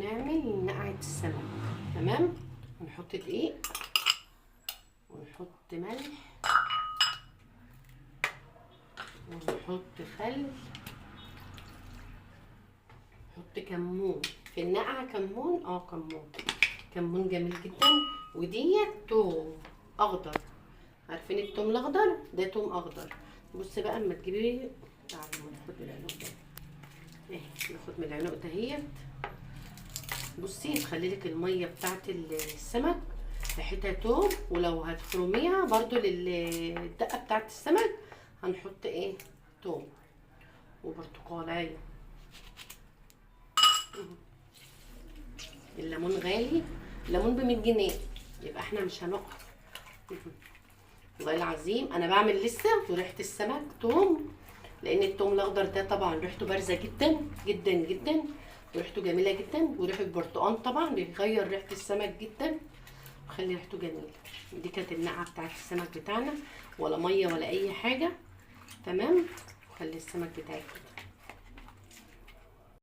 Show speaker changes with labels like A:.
A: هنعمل نقعة السمك. تمام، هنحط دقيق ونحط ملح ونحط خل، نحط كمون في النقعة. كمون، كمون، كمون جميل جدا. وديت توم اخضر، عارفين التوم الاخضر ده؟ توم اخضر. بصي بقى اما تجيبيه، تعالوا ناخد من العنق ده، اهي ناخد من العنق دهيت. بصي تخلي لك المية بتاعت السمك ريحتها توم، ولو هتفرميها برضو للدقه بتاعت السمك هنحط ايه؟ توم وبرتقالايه. الليمون غالي، الليمون ب100 جنيه، يبقى احنا مش هنقف. والله العظيم انا بعمل لسه وريحه السمك توم، لان التوم الاخضر ده طبعا ريحته بارزة جدا جدا جدا، وريحته جميلة جدا، وريحه برتقان طبعا بيغير ريحه السمك جدا، وخلي ريحته جميلة. دي كانت النقعه بتاعت السمك بتاعنا، ولا مية ولا اي حاجة. تمام، وخلي السمك بتاعك كده.